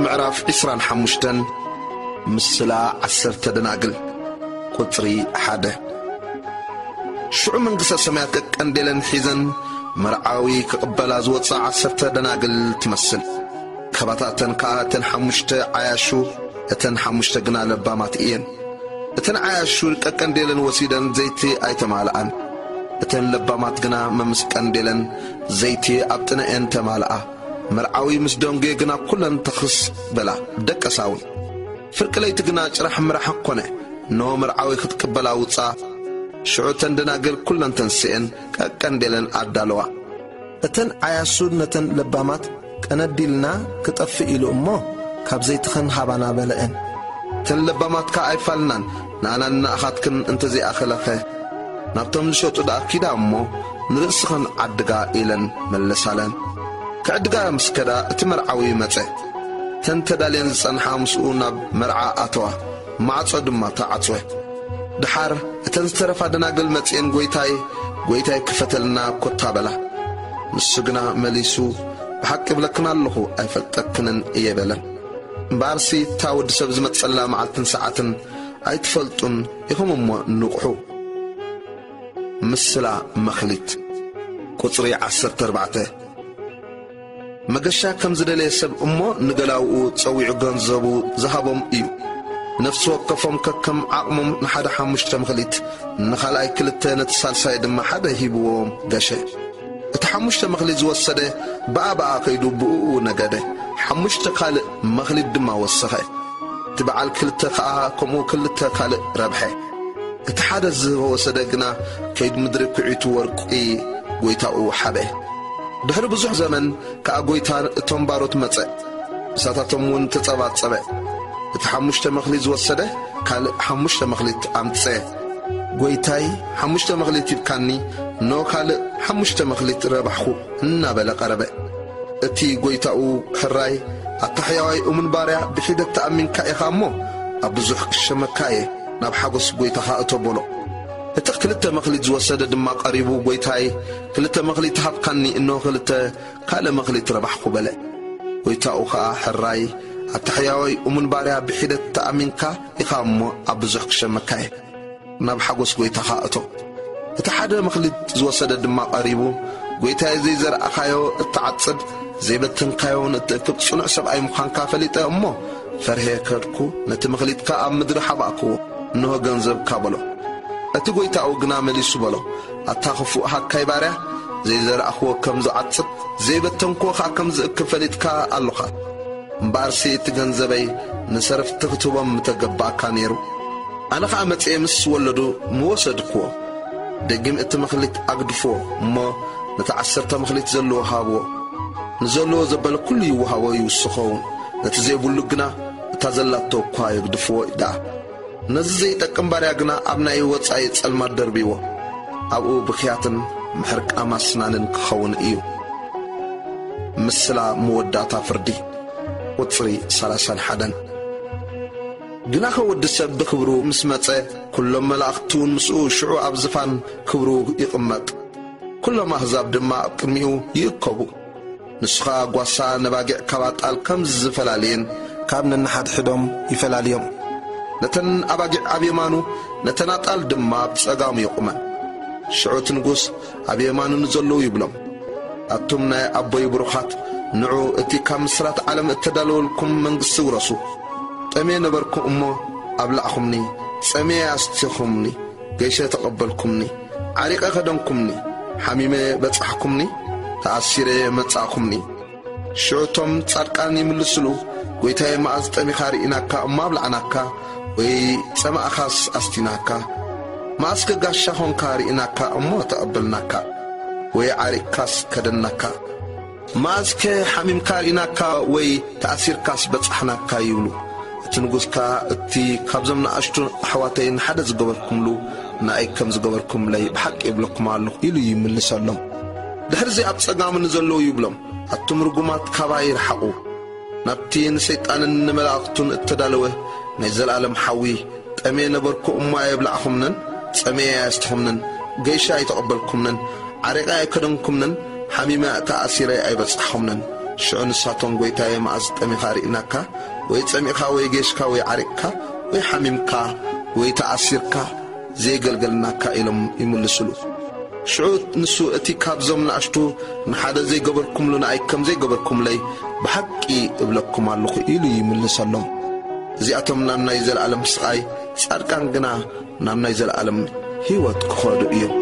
ምዕራፍ ዕስራን ሓሙሽተን ምስላ ዓሰርተ ደናግል ቁጽሪ ሓደ። ሽዑ መንግሥተ ሰማያት ቀቀንዴለን ሒዘን መርዓዊ ክቕበላ ዝወጻ ዓሰርተ ደናግል ትመስል። ካባታተን ከኣ እተን ሓሙሽተ ዓያሹ፣ እተን ሓሙሽተ ግና ለባማት እየን። እተን ዓያሹ ቀቀንዴለን ወሲደን ዘይቲ ኣይተማልኣን። እተን ለባማት ግና መምስ ቀንዴለን ዘይቲ ኣብ ጥነኤን ተማልኣ። መርዓዊ ምስ ደንጉየ ግና ኩለን ተኽስ በላ፣ ደቀሳ እውን። ፍርቂ ለይቲ ግና ጭራሕ ምራሕ ኮነ። እነሆ መርዓዊ ክትቅበላ ውጻ። ሽዑ እተን ደናግል ኩለን ተንስኤን ቀቀንዴለን ኣዳለዋ። እተን ዓያሱ ነተን ለባማት ቀነዲልና ክጠፍእ ኢሉ እሞ ካብ ዘይትኸን ሃባና በለአን። እተን ለባማት ከኣ ኣይፋልናን፣ ንኣናን ንኣኻትክን እንተዘይኣኸለኸ ናብቶም ዝሸጡ ደኣ ኪዳ እሞ ንርእስኽን ዓድጋ ኢለን መለሳለን። ክዕድጋ ምስ ከዳ እቲ መርዓዊ መጸ። እተን ተዳልየን ዝጸንሓ ምስኡ ናብ መርዓ ኣተዋ፣ ማዕጾ ድማ ተዓጽወ። ደሓር እተን ዝተረፋ ደናግል መጺኤን ጎይታይ፣ ጎይታይ ክፈተልና ኮታ በላ። ንሱ ግና መሊሱ ብሓቂ እብለክን ኣለኹ ኣይፈልጠክንን እየ በለን። እምበኣርሲ እታ ወዲ ሰብ ዝመጸላ መዓልትን ሰዓትን ኣይትፈልጡን ኢኹም እሞ ንቕሑ። ምስላ መኽሊት ቁጽሪ ዓሰርተ ኣርባዕተ። መገሻ ከም ዝደለየ ሰብ እሞ ንገላውኡ ጸዊዑ ገንዘቡ ዝሃቦም እዩ። ነፍሲ ወከፎም ከከም ዓቕሞም ንሓደ ሓሙሽተ መኽሊት፣ ንኻልኣይ ክልተ፣ ነቲ ሳልሳይ ድማ ሓደ ሂብዎም ገሸ። እቲ ሓሙሽተ መኽሊት ዝወሰደ ብኣ ብኣ ከይዱ ብእኡ ነገደ፣ ሓሙሽተ ካልእ መኽሊት ድማ ወሰኸ። እቲ በዓል ክልተ ከኣ ከምኡ ክልተ ካልእ ረብሐ። እቲ ሓደ ዝወሰደ ግና ከይድ ምድሪ ኩዒቱ ወርቂ ጎይታኡ ሓበ። ድሕሪ ብዙሕ ዘመን ከኣ ጎይታ እቶም ባሮት መጸ፣ ምሳታቶም እውን ተጸባጸበ። እቲ ሓሙሽተ መኽሊት ዝወሰደ ካልእ ሓሙሽተ መኽሊት ኣምጸ። ጎይታይ፣ ሓሙሽተ መኽሊት ሂብካኒ፣ እነሆ ካልእ ሓሙሽተ መኽሊት ረባሕኹ እናበለ ቀረበ። እቲ ጎይታኡ ሕራይ፣ ኣታ ሕያዋይ እሙን ባርያ፣ ብሒደት ተኣሚንካ ኢኻ እሞ ኣብ ብዙሕ ክሸመካ እየ፣ ናብ ሓጎስ ጎይታኻ እቶ በሎ። እቲ ክልተ መኽሊት ዝወሰደ ድማ ቀሪቡ፣ ጎይታይ፣ ክልተ መኽሊት ሃብካኒ፣ እነሆ ክልተ ካልእ መኽሊት ረባሕኩ በለ። ጎይታኡ ኸኣ ሕራይ፣ ኣታ ሕያዋይ እሙን ባርያ፣ ብሒደት ተኣሚንካ ኢኻ እሞ ኣብ ብዙሕ ክሸመካ እየ፣ ናብ ሓጎስ ጎይታኻ እቶ። እቲ ሓደ መኽሊት ዝወሰደ ድማ ቀሪቡ፣ ጎይታየ፣ ዘይዘርኣኻዮ እትዓጽድ፣ ዘይበተንካዮን እትእክብ ጽኑዕ ሰብኣይ ምዃንካ ፈሊጠ እሞ፣ ፈርሄ ከድኩ፣ ነቲ መኽሊትካ ኣብ ምድሪ ሓባእክዎ፣ እንሆ ገንዘብካ በሎ። እቲ ጎይታኡ ግና መሊሱ በሎ፣ ኣታ ክፉእ ሃካይ ባርያ፣ ዘይዘራእኽዎ ከም ዝዓጽድ፣ ዘይበተንክዎ ኸኣ ከም ዝእክብ ፈሊጥካ ኣሎኻ። እምበኣርሲ እቲ ገንዘበይ ንሰረፍቲ ክትህቦም ምተገባእካ ነይሩ። ኣነ ኸኣ መጺኤ ምስ ወለዱ ምወሰድክዎ። ደጊም እቲ መኽሊት ኣግድፍዎ እሞ፣ ነቲ ዓሰርተ መኽሊት ዘለዎ ሃብዎ። ንዘለዎ ዘበለ ኩሉ ይወሃቦ ይውስኸውን፣ ነቲ ዘይብሉ ግና እታ ዘላቶ እኳ የግድፍዎ ደኣ። ነዚ ዘይጠቅም ባርያ ግና ኣብ ናይ ወጻኢ ጸልማት ደርብይዎ፣ ኣብኡ ብኽያትን ምሕርቃም ኣስናንን ክኸውን እዩ። ምስላ መወዳእታ ፍርዲ ቁጽሪ ሰላሳን ሓደን። ግናኸ ወዲ ሰብ ብኽብሩ ምስ መጸ፣ ኩሎም መላእኽቲ እውን ምስኡ ሽዑ ኣብ ዝፋን ክብሩ ይቕመጥ። ኩሎም ኣህዛብ ድማ ኣብ ቅድሚኡ ይእከቡ። ንሱ ኸኣ ጓሳ ነባጊዕ ካብ ኣጣል ከም ዝፈላልየን፣ ካብ ነንሓድሕዶም ይፈላልዮም። ነተን ኣባጊዕ ኣብ የማኑ፣ ነተን ኣጣል ድማ ኣብ ጸጋሙ የቑመን። ሽዑ እቲ ንጉስ ኣብ የማኑ ንዘለዉ ይብሎም፣ ኣቱም ናይ ኣቦይ ብሩኻት፣ ንዑ እቲ ካብ ምስራት ዓለም እተዳለወልኩም መንግስቲ ውረሱ። ጠምየ ነበርኩ እሞ ኣብላዕኹምኒ፣ ጸምየ ኣስቲኹምኒ፣ ገይሸ ተቐበልኩምኒ፣ ዓሪቐ ከደንኩምኒ፣ ሓሚመ በጻሕኩምኒ፣ ተኣሲረ መጻእኩምኒ። ሽዑ እቶም ጻድቃን ይምልስሉ፣ ጎይታየ፣ መኣዝ ጠሚኻ ርኢናካ እሞ ኣብላዕናካ፣ ወይ ጸማእኻስ ኣስቲናካ? መኣዝከ ጋሻ ኾንካ ርኢናካ እሞ ተቐበልናካ፣ ወይ ዓሪቕካስ ከደንናካ? መኣዝከ ሓሚምካ ርኢናካ፣ ወይ ተኣሲርካስ በጻሕናካ? ይብሉ። እቲ ንጉስ ከኣ፣ እቲ ካብዞም ንኣሽቱ ኣሕዋተይ ንሓደ ዝገበርኩምሉ ንኣይ ከም ዝገበርኩምለይ ብሓቂ እብለኩም ኣለኹ ኢሉ ይምልሰሎም። ድሕርዚ ኣብ ጸጋሙ ንዘለዉ ይብሎም፣ ኣቱም ርጉማት ካባይ ርሓቑ። ናብቲ ንሰይጣንን ንመላእኽቱን እተዳለወ ናይ ዘለኣለም ሓዊ። ጠምየ ነበርኩ እሞ ኣየብላዕኹምንን፣ ጸምየ ኣየስትኹምንን፣ ገይሸ ኣይተቐበልኩምንን፣ ዓሪቐ ኣይከደንኩምንን፣ ሓሚመ ተኣሲረ ኣይበጻሕኹምንን። ሽዑ ንሳቶም፣ "ጐይታየ፣ መኣዝ ጠሚኻ ርኢናካ? ወይ ጸሚእኻ፣ ወይ ጌሽካ፣ ወይ ዓሪቕካ፣ ወይ ሓሚምካ፣ ወይ ተኣሲርካ፣ ዘየገልገልናካ?" ኢሎም ይምልሱሉ። ሽዑ ንሱ፣ "እቲ ካብዞም ንኣሽቱ ንሓደ ዘይገበርኩምሉ ንኣይ ከም ዘይገበርኩምለይ ብሓቂ እብለኩም ኣለኹ" ኢሉ ይምልሰሎም። "እዚኣቶም ናብ ናይ ዘለኣለም ስቓይ፣ ጻድቃን ግና ናብ ናይ ዘለኣለም ህይወት ክኸዱ እዮም።"